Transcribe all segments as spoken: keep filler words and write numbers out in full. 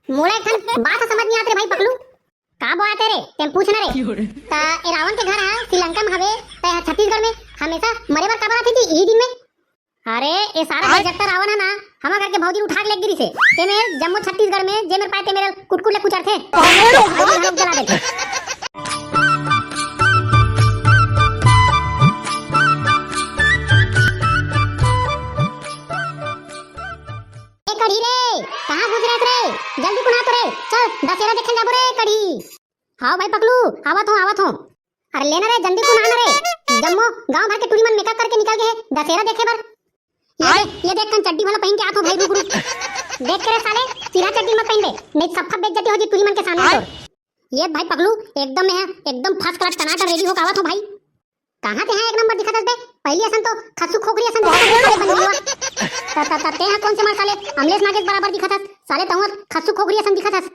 मोला एक ठन बात ह समझ नहीं आत रे भाई पकलू। का बात हे रे? तें पूछ ना रे। त ए रावण के घर ह श्रीलंका में हवे, त ए छत्तीसगढ़ में हमेशा मरे बर काबर आथे जी इही दिन में? अरे, ए सारा बजट्टा रावण ह ना, हमर घर के भौजी उठा के लेग गिरिस हे। ते मेर जम्मो छत्तीसगढ़ में जे मेर पाए ते मेर कुटकुट ले कुचरथे। अरे, घर जला देथे। ए कढ़ी रे, कहाँ घुस रहे रे? जल्दी कुना तो रे, चल दशहरा देखे जाबो रे कढ़ी। हाव भाई पकलू, आवत हों, आवत हों। अरे लेना रे, जल्दी कुना ना रे, जम्मो गांव भर के टूरी मन मेकअप करके निकल गे हे दशहरा देखे बर। ये देख, ये देख कन चड्डी वाला पहिन के आत हों भाई, रुक रुक। देख के रे साले, चिरा चड्डी मत पहिन ले, नहीं सफा बेइज्जती हो जी टूरी मन के सामने तोर। ये भाई पकलू, एकदम हे, एकदम first class टनाटन ready होके आवत हों भाई। कहाँ ते हा एक नंबर दिखत हस बे? पहिली असन तो खस्सू खोखरी असन दिखत हस बे साले बंदुआ। त, त, त, ते हा कोन से मार साले अमलेश नागेश बराबर दिखत हस? साले तहूँ खस्सू खोखरी असन दिखत हस।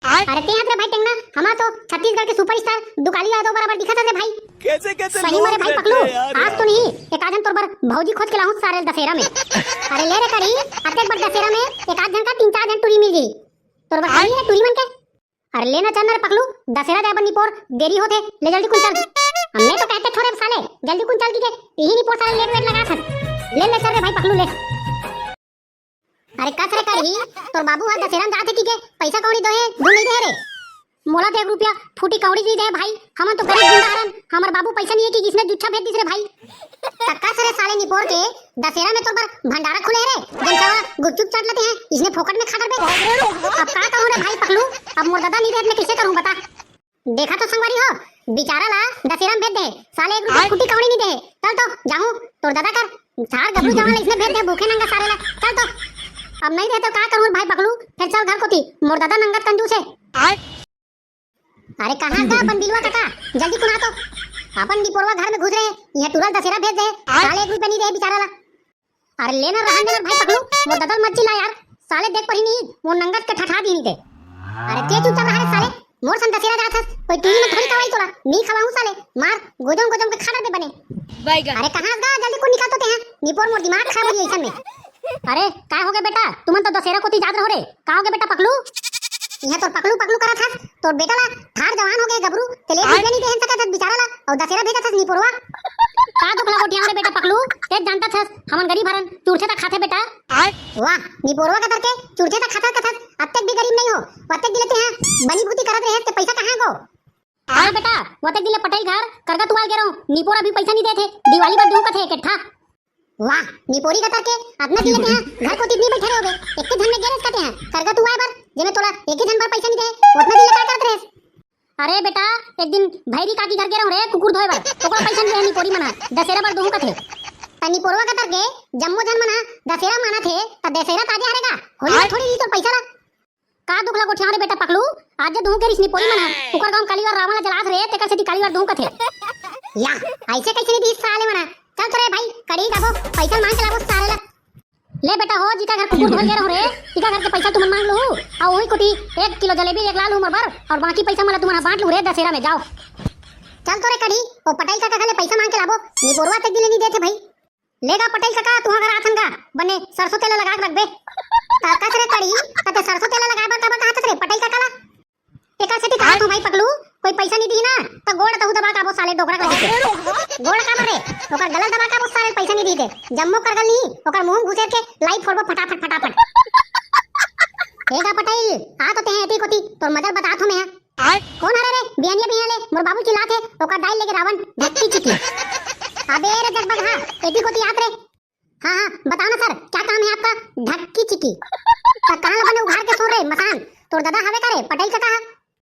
अरे ते हा रे भाई टेंगना, हमार तो छत्तीसगढ़ के superstar दुकाली यादव बराबर दिखत हस रे भाई। कैसे कैसे सही लोग में रे भाई रहते पकलू, हैं यार। आज तो नहीं, एक आध जन तोर बर भौजी खोज के लाहूँ सारे दशहरा में। अरे ले रे कढ़ी, अतेक बड़ दशहरा में एक आध जन का तीन चार जन टूरी मिल जाही। तोर बर खाली है टूरी मन के। अरे ले ना चल ना रे पकलू, दशहरा जाए बर निपोर देरी होथे, ले जल्दी कुन चल। हमने तो कहते छोरे साले, जल्दी कुन चल की के, यही निपोर साले लेट वेट लगा था। ले ले चल रे भाई पकलू ले। अरे कस रे कढ़ी, तोर बाबू हा दशहरा में जात हे की के, पैसा कौड़ी दो हे, दू नहीं दे रे। मोला तो एक रुपया फूटी कौड़ी नहीं दे भाई, हमन तो गरीब गुंडा हरन, हमर बाबू पैसा नहीं है कि किसने जुच्छा भेज दिस रे भाई। त कस रे साले निपोर के, दशहरा में तोर बर भंडारा खुले हे रे, जन चावा गुपचुप चाट लेते हैं, इसने फोकट में खा डरबे। अब का कहूँ रे भाई पकलू, अब मोर दादा नहीं रहे, मैं कैसे करूँ बता। देखा तो संगवारी हो, बेचारा ला दशहरा में भेज दे, साले एक रुपया हाँ। फूटी कौड़ी नहीं दे। चल तो जाहूँ तोर दादा कर, सार गबरू जवान ला इसने भेज दे, भूखे नंगा सारे ला। चल तो, अब नहीं दे तो का करूँ भाई पकलू, फिर चल घर कोती, मोर दादा नंगत कंजूस है। अरे कहाँ गा अपन बिलवा काका, जल्दी कुना तो। अपन निपोरवा घर में घुस रहे, यहाँ टूरा ल दशहरा भेज दे, साले एक रुपया नहीं दे बेचारा ला। अरे लेना रहन देना भाई पकलू, मोर दादा ल मत चिल्ला यार, साले देख परी नहीं, मोर नंगत के ठठा दी नहीं दे। अरे ते चुपचाप रहा रे साले, मोर सन दशहरा जात हस, कोई टूरी में थोड़ी खवाई तोला, नहीं खवाहूँ साले, मार गोजम गोजम के खा डरबे बने। अरे कहाँ गा, जल्दी कुन निकल तो ते हैं, निपोर मोर दिमाग खराब हो जाए ऐसन में। अरे का हो गया बेटा, तुमन तो दशहरा कोती जात रहो रे, का हो गया बेटा पकलू? यहाँ तोर पकलू पकलू करत हस, तोर बेटा ला ठाड़ जवान हो गए गबरू, ते ले रुपया नहीं देहन सकत हस बेचारा ला, और दशहरा भेजत हस निपोरवा। का दुख लगो ठियाव रे बेटा पकलू, ते जानत हस हमन गरीब हरन, चुरथे त खाथे बेटा। वाह, निपोरवा कतर के चुरथे त खाथा कथस, अतेक भी गरीब नहीं हो, अतेक दिले ते हैं बनी भूती करत रहे, ते पैसा कहाँ गो? हाँ बेटा, वतेक दिन ले पटेल घर करगा तुवाल गे रहूं, निपोर अभी पैसा नहीं देथे, दिवाली बर दूं कथे एक ठा। वाह, निपोरी कतर के अतना दिन ले तेहा घर कोती नहीं बैठे रहोगे, एक झन में गे रहेस कथे हैं करगा तुवाए बर, जेमे तोला एक झन बर पैसा नहीं दे, उतना दिन ले का करत रहेस? अरे बेटा, एक दिन भैरी काकी घर गे रहूं रे कुकुर धोए बर, ओकरा पैसा नहीं दे निपोरी मन ह, दशहरा बर दूं कथे। त निपोरवा कतर के जम्मो झन मन ह दशहरा मानत हे, त दशहरा ताजे हरेगा, होली में थोड़ी दी तोर पैसा ला। का दुख ला गोठियाव रे बेटा पकलू, आज जे दुहू के रिसनी पोरी मन ह, उकर गांव काली वार रावण ला जलात रे, तेकर सेती काली वार दुहू कथे। या, ऐसे कैसे नहीं दी साले मन ह? चल तो रे भाई, कड़ी जाबो, पैसा मांग के लाबो साले ला। ले बेटा हो, जिका घर कुकुर धोए गे रहो रे, तिका घर के पैसा तुमन मांग लूहू, आ वही कोती एक किलो जलेबी एक लाल उमर बर, और बाकी पैसा मला तुमन ह बांट लू रे दशहरा में, जाओ। चल तो रे कड़ी, ओ पटाई काका ले पैसा मांग के लाबो, निपोरवा तक दिले नहीं देथे भाई। लेगा पटेल काका, तुहा घर आथन गा, बने सरसों तेल लगा के रखबे। त कस रे कड़ी, त ते सरसों तेल लगाए बर काबर कहत रे पटेल काका ला? एकर सेती कहत हूँ भाई पकलू, कोई पैसा नहीं दी ना, त गोड़ तहू दबा काबो साले डोकरा का लगे। गोड़ काबर रे, ओकर गलल दबा काबो साले पैसा नहीं दी दे। जम्मो कर गल नहीं, ओकर मुंह घुसेर के लाई फोड़बो फटाफट, फटाफट। लेगा पटेल, आ तो ते हैं एती कोती, तोर मजर बतात हूँ मैं। कोन हरे रे? बिहनिया बिहनिया ले मोर बाबू चिल्लात हे, ओकर दाई लेके रावण ढक्की चिकी। अबे रे जगबगहा, एती कोती आत रे। हाँ, हाँ, बताओ ना सर, क्या काम है आपका? ढक्की चिकी। त कहाँ ला बने उघार के सुन रे मसान? तोर दादा हवे का रे? पटेल काका हा?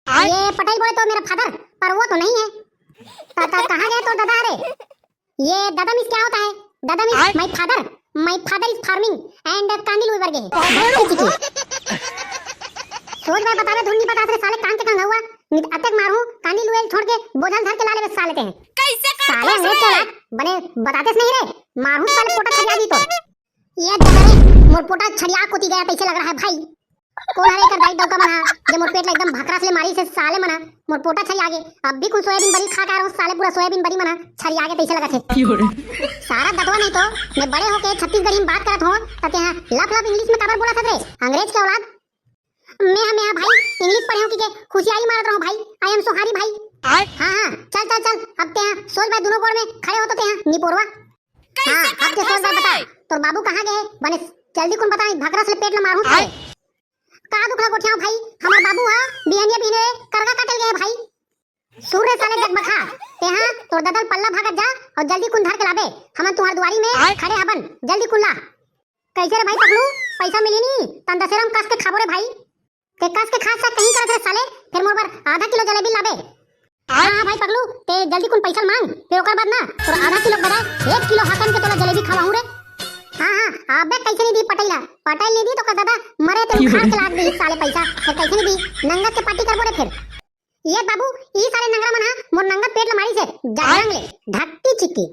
ये पटेल बोले तो मेरा फादर, पर वो तो नहीं है। त, त कहाँ गए तोर दादा रे? ये दादा मीन्स क्या होता है? दादा means my father, my father is farming and कांदी लुए बर गे हे। ढक्की चिकी। सोच भाई बतावे धुन नहीं बतास रे साले कान के कंघा हुआ। नित अतेक मारहूं कांदी लुए छोड़ के बोझल धर के ला लेबे साले ते हैं। कैसे साले अंग्रेज के औलाद बने बतातेस नहीं रे। मारहूं साले पोटा छरिया दी तो। ये दादा रे, मोर पोटा छरिया कोती गया तैसे लग रहा है भाई। कोन हरे एकर दाई डौका मन हा, जे मोर पेट ला एकदम भखरा से मारिस हे साले मन हा, मोर पोटा छरिया गे। अब भी कुन सोयाबीन बरी खा के आ रहा हूँ, साले पूरा सोयाबीन बरी मन हा छरिया गे तैसे लगत हे। सारा दतवा नहीं तो, मैं बड़े होके छत्तीसगढ़ी में बात करत हूँ, त तेहा लफ लफ English में काबर बोलत हस रे, अंग्रेज के औलाद। मैं हा, मैं हा इंग्लिश पढ़े हो कि के खुशियारी मारत रहो भाई। I am sorry भाई। हाँ हाँ, चल चल चल, अब ते यहाँ सोच भाई, दोनों गोड़ में खड़े हो तो ते यहाँ निपोरवा। हाँ, अब के सोच भाई बता, तोर बाबू कहाँ गए? बने जल्दी कुन बता, भकरस ले पेट ल मारू। का दुख ल गोठियाओ भाई, हमार बाबू हा बिहनिया बिहने करगा काटे ल गए भाई। सुन रे साले जगबखा, ते हाँ तोर ददल पल्ला भागत जा और जल्दी कुन धर के लाबे। हमन तुम्हार दुआरी में खड़े हबन, जल्दी कुन ला। कैसे रे भाई पगलू, पैसा मिली नी? तन दशहरा में कस के खाबो रे भाई। ते कस के खा सा कहीं करत रे साले, फिर मोर बर आधा किलो जलेबी लाबे। हाँ हाँ भाई पगलू, ते जल्दी कुन पैसा मांग, फिर ओकर बाद ना तोर आधा किलो बजाय एक किलो हाकन के तोला जलेबी खवाहूं रे। हाँ हाँ, अबे कैसे नहीं दी पटेला, पटेल नहीं दी तो का दादा मरे ते उखाड़ के लाग दी साले पैसा, फिर कैसे नहीं दी? नंगत के पार्टी करबो रे फिर। ये बाबू, ई सारे नंगरा मन हा मोर नंगत पेट ल मारी से, जांग ले, ढक्की चिक्की।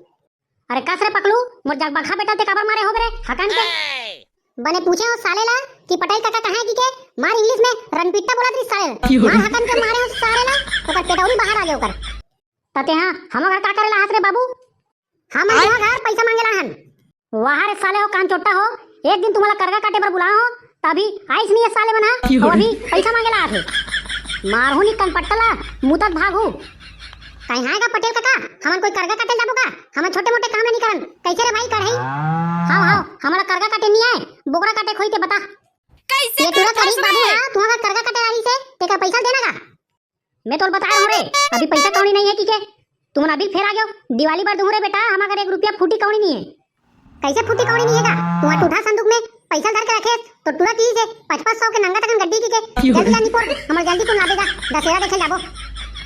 अरे कस रे पकलू, मोर जगबखा बेटा ते काबर मारे होबे रे, हकन के? बने पूछे हो साले ला कि पटेल काका कहाँ है कि के? मार इंग्लिश में रणपीटा बोलत रही साले ला। मार हकन के मारे हो साले ला, ओकर पेटौरी बाहर आ गए ओकर। तते हाँ, हम घर का करे ला हस रे बाबू? हम तुहा घर पैसा मांगे ला हन। वाह रे साले हो, कान चोट्टा हो, एक दिन तुम्हारा करगा काटे बर बुलाओ हो, तभी आइस नहीं है साले मन हा, अउ अभी पैसा मांगे ला आथे। मारहू नी कनपट्टा ला, मुतत भागहू। कहीं हाँ का पटेल काका, हमन कोई करगा काटे जाबो का? हमन छोटे मोटे काम नहीं करन। कैसे रे भाई कढ़ाई? हाव हाव, हमारा करगा काटे नहीं आए, बोकरा काटे खोई ते बता। कैसे ये तुरंत करीस बाबू हा, तुम्हारा करगा काटे वाली से, तेका पैसा देना का? मैं तोल बता रहा हूँ रे, अभी पैसा कौड़ी नहीं है कि के? तुमन अभी फेर आ गयो, दिवाली बर दूँ रे बेटा, हमार घर एक रुपया फूटी कौड़ी नहीं है। कैसे फूटी कौड़ी नहीं है का? तुम्हार टूठा संदूक में पैसा धर के रखे, तो टूरा की से पच पच सौ के नंगा तकन गड्डी की के, जल्दी ला निपोर, हमर जल्दी कुन लाबेगा, दशहरा देखे जाबो।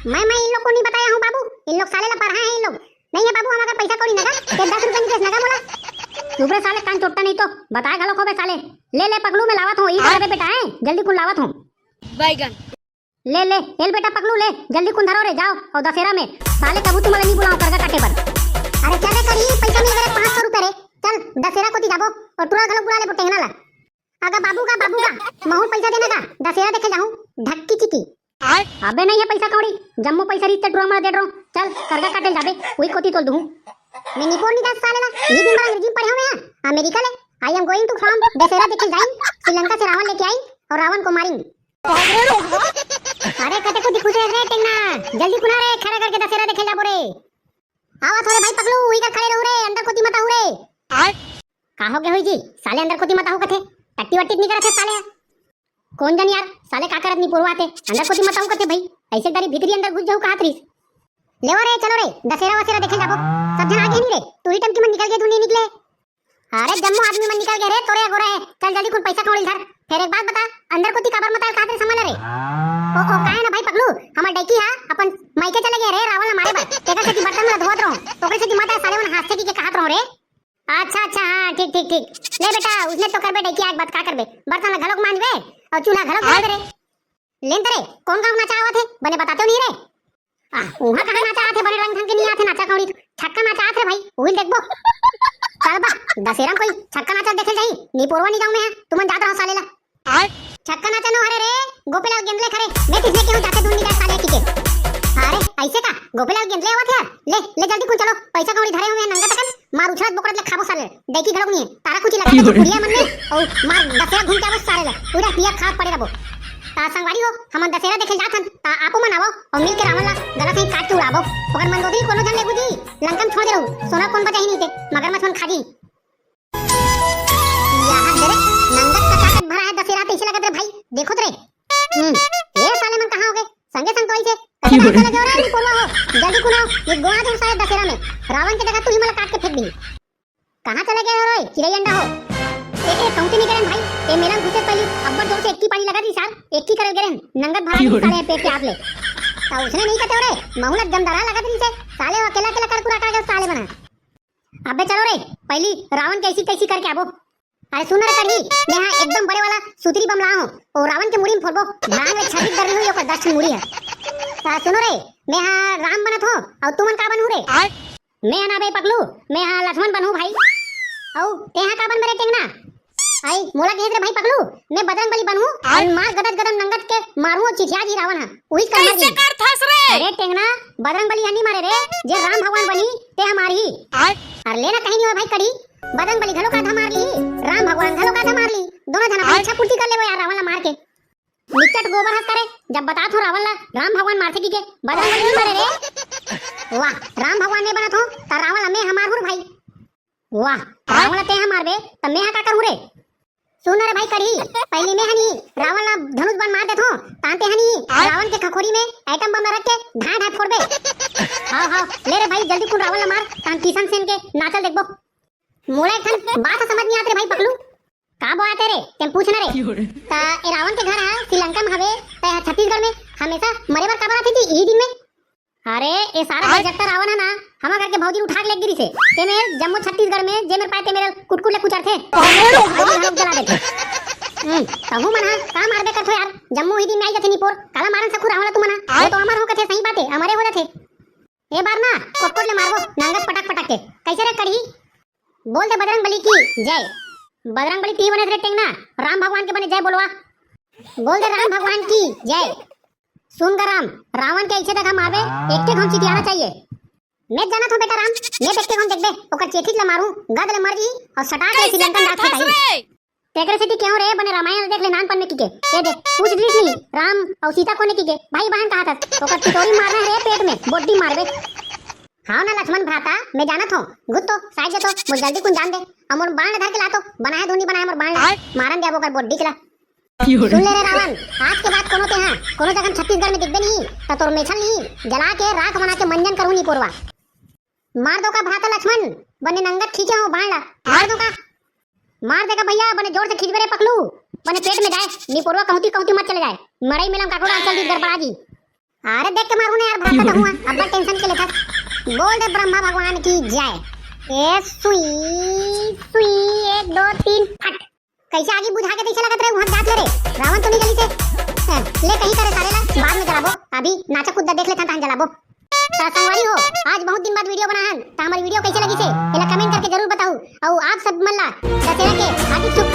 मैं, मैं इन लोग को नहीं बताया हूँ बाबू, इन लोग साले ला पढ़ा है इन लोग। नहीं है बाबू, हमार पैसा कौड़ी नगा, के दस रुपया निकेश नगा बोला। चुप रे साले, कान चोट्टा नहीं तो, बताए घलो खोबे साले। ले, ले पकलू, मैं लावत हूँ, ई अरे बेटा है, जल्दी कुन लावत हूँ। बैगन। ले, ले, एल बेटा पकलू ले, जल्दी कुन धरो रे, जाओ, और दशहरा में साले कभू तुम्हारा नहीं बुलाओ करगा काटे बर। अरे चल रे करी, पैसा मिल गए पाँच सौ रुपया रे, चल दशहरा कोती जाबो, और टूरा घलो बुला लेबो टेंगना ला। अगा बाबू का, बाबू का, महू पैसा देना का, दशहरा देखे जाहूँ, ढक्की चिकी। अबे नहीं है पैसा कौड़ी, जम्मो पैसा रीत टूरा मला दे डरो, चल करगा काटे जाबे, वही कोती तोल दूँ। मैं निपोर नहीं दस साले ला, ये दिन बड़ा अंग्रेजी में पढ़े हुए हैं, अमेरिका ले, I am going to from Dussehra देखे जाइंग, श्रीलंका से रावण लेके आइंग और रावण को मारिंग। अरे कते को दिखुसे रे टेंगना, जल्दी कुना रे, खड़ा करके दशहरा देखे जाबो रे। आवा थोड़े भाई पकलू, उही कर खड़े रहू रे, अंदर कोती मत आहू रे। आय? का हो गया हुई जी, साले अंदर कोती मत आहू कथे, टट्टी वट्टी नहीं करत है साले। कौन जानी यार, साले का करत नहीं पुरवाते, अंदर कोती मत आहू कथे भाई, ऐसे दारी भीतरी अंदर घुस जाऊ कहा तरीस। लेवा रे, चलो रे, दशहरा वसेरा देखे जाबो। सब जन आगे नहीं रे, तू ही टमकी मन निकल गए, तू नहीं निकले। अरे जम्मो आदमी मन निकल गए रे, तोरे अगोरे। चल जल्दी कुन पैसा कौड़ी धर। फिर एक बात बता, अंदर कोती काबर मताल काहत रे सामान रे? ओ, ओ, काहे ना भाई पगलू, हमर डैकी हा अपन मायके चले गए रे, रावण ला मारे बर। तेकर सेती बर्तन ला धोवत रहो, ओकरे सेती मताल साले मन हांसथे कि के काहत रहो रे। अच्छा, अच्छा, हाँ, ठीक, ठीक, ठीक। ले बेटा, उसने तो करबे डैकी आग बात का करबे, बर्तन ला घलोक मांजबे और चूल्हा घलोक मांजबे रे। लेन तरे, कौन गाँव नाचा आवत हे? बने बताते नहीं रे। आ, उहाँ कहाँ नाचा आथे? बने रंग ढंग के नहीं आथे नाचा कौड़ी। छक्का नाचा आथे भाई, उही देखबो। चल बा, दशहरा में कोई छक्का नाचा देखे जाही। नी पोरवा नी जाऊँ मैं, तुमन जात रहो साले ला। आय? छक्का नाचा नो हरे रे, गोपेलाल गेंदले खरे। मैं तिसने केहू जाते दून नहीं जाए साले की के। अरे, ऐसे का? गोपेलाल गेंदले आवत हे? ले, ले जल्दी कुन चलो, पैसा कौड़ी धरे हुए हैं नंगा तकन। मार उछलत बोकरत ले खाबो साले। डैकी घलोक नहीं है। तारा कुची लगा तो कुड़िया मन में। और मार दशहरा घूम के आवो साले ला। पूरा पिया खा पड़े रहो। ता संगवारी हो, हमन दशहरा देखे जात हन। ता आपो मन आवो और मिल के रावण ला गला से काट के उड़ाबो। ओकर मंदोदरी कोनो झन लेगू दी, लंका में छोड़ दे रहू। सोना कौन बचा ही नहीं थे, मगरमच्छ मन खा दी। यहाँ दे रे, नंगत कचाकच भरा है दशहरा, तैसे लगत रे भाई। देखो तो रे। हम्म, ये साले मन कहाँ हो गए? संगे संग तो ऐसे कचरा चले गए रे, नी पोरवा हो। जल्दी कुन आओ, ये गोवा दे साले दशहरा में। रावण के जगह तू ही मला काट के फेंक दी। कहाँ चले गए हो रे, चिरई अंडा हो? ए, ए, कहूँ तो नहीं करें भाई, ए मेला में घुसे पहली अब्बड़ जोर से एक्की पानी लगा दी साल, एक्की करे गिरे, नंगत भरा दी साले पेट के आग ले। ता उसने नहीं कहते हो रे, महुलत जमदारा लगा दी से, साले वो अकेला अकेला कर पूरा कर गए साले बना। अबे चलो रे, पहली रावण कैसी तैसी करके आबो। अरे सुन रे कढ़ी, मैं हाँ एकदम बड़े वाला सुतरी बम लाया हूँ, ओ रावण के मुड़ी में फोड़बो, भांग में छाती दर्द हुई ओकर दस ठन मुड़ी है। ता सुनो रे, मैं हाँ राम बनत हो, और तुमन का बनहू रे? मैं हना बे पगलू, मैं हा लक्ष्मण बनहूँ भाई। अउ ते हा का बनबे रे टेंगना? आई मोला कहिस रे भाई पगलू, मैं बजरंग बली बनहूँ। अउ मार गदत गदम नंगत के मारहूँ अउ चिचिया जी रावण हा। उही कर कैसे मार करथस रे? अरे टेंगना, बजरंग बली हनी मारे रे, जे राम भगवान बनी ते हा मारही। अरे लेना कहीं नहीं हो भाई कड़ी, बजरंग बली घलो का आधा मार ली, राम भगवान घलो का आधा मार ली, दोनों जना अपन इच्छा पूर्ति कर लेबो यार रावण ला मार के। निचट गोबर हस करे, जब बतात हो रावण ला राम भगवान मारथे कहिके, बजरंग बली नइ मारे रे। वाह, राम भगवान नइ बनत हो, त रावण ला मैं हा मारहूं रे भाई। वाह, रावण ला तें हा मारबे, त मैं हा का करहूं रे? सुन रे भाई कढ़ी, पहिली मैं हा नी रावण ला धनुष बाण मार देथों, ताहन तें हा नी रावण के खखोरी में एटम बम ला रख के ढाय ढाय फोड़बे। हाव हाव, ले रे भाई जल्दी कुन रावण ला मार, ताहन किशन सेन के नाचल देखबो। मोला एक ठन बात ह समझ नइ आत रे भाई पकलू। का बोलत हे रे? तें पूछ ना रे। त ए रावण के घर ह श्रीलंका में हवे, त ए ह छत्तीसगढ़ में हमेशा मरे बर काबर आथे जी इही दिन में? अरे, ए सारा गरजट्टा रावण ह ना, हमर घर के भौजी उठा के लेग गिरिस हे। ते मेर जम्मो छत्तीसगढ़ में जे मेर पाय ते मेर कुटकुट ले कुचरथे। अरे, अरे, हम जला देथे। हम्म, तहू मन ह का मारबे करथो यार, जम्मो ही दिन में आई जाथे निपोर, काला मारन सकू रावण ल तुमन ह? वो तो अमर हो कथे, सही बात हे, अमरे हो जाथे। ए बार ना कोटकोट ले मारबो नंगत पटक पटक के। कइसे रे कढ़ी? बोल दे बजरंग बली की जय। बजरंग बली तिही बने रे टेंगना, राम भगवान के बने जय बोलवा। बोल दे राम भगवान की जय। सुन गा राम, रावण के अइसे देखा मारबे, एक के घम चितियाना चाहिए। मैं जानत हों बेटा राम, मैं देख के घम देखबे, ओकर चेथिच ला मारू, गद ले मर जी अउ सटाक ले श्रीलंकन राज फटाई। तेकरे सेती केहूं रे, बने रामायण देख ले नानपन में किके। ए दे, पूछ दिस नी, राम अउ सीता कोने किके? भाई बहन कहाथस, ओकर टिटोरी मारना हे रे पेट में, बोड्डी मारबे। हाव ना लक्ष्मण भ्राता, मैं जानत हों, गुत तो, साइड दे तो, मोर जल्दी कुन जान दे। अउ मोर बाण ला धर के ला तो, बनाए धुनी बनाए मोर बाण ला। मारन दे अब ओकर बोड्डी के ला। सुन ले रे रावण, आज के बाद कोनो तेहा, कोनो जगह छत्तीसगढ़ में दिखबे नहीं, त तोर मेछल नहीं, जला के राख बना के मंजन करहूं निपोरवा। मार दो का भ्राता लक्ष्मण, बने नंगत खींचे हों बाण ला, मार दो का। मार दे गा भइया, बने जोर से खींचबे रे पकलू, बने पेट में जाए, निपोरवा कहूंती कहूंती मत चले जाए, मड़ई मेला में काकरो डांस चल दी गड़बड़ा जी। अरे देख के मारू ना यार, भ्राता तहूं हा, अब्बड़ टेंशन के लेथस। बोल दे ब्रह्मा भगवान की जय। ए सुई, सुई, एक, दो, तीन, फट। कइसे आगी बुझा के तइसे लगत रे, उहां जात ले रे। रावण तो नइ जलिस हे। ए, ले कहीं करे सारे ला, बाद में जलाबो। अभी नाचा कूदा देख लेथन, तहन जलाबो। त संगवारी हो, आज बहुत दिन बाद वीडियो बनाहन, त हमर वीडियो कइसे लगिस हे, एला कमेंट करके जरूर बताहू। अउ आप सब मन ला दशहरा के हार्दिक शुभ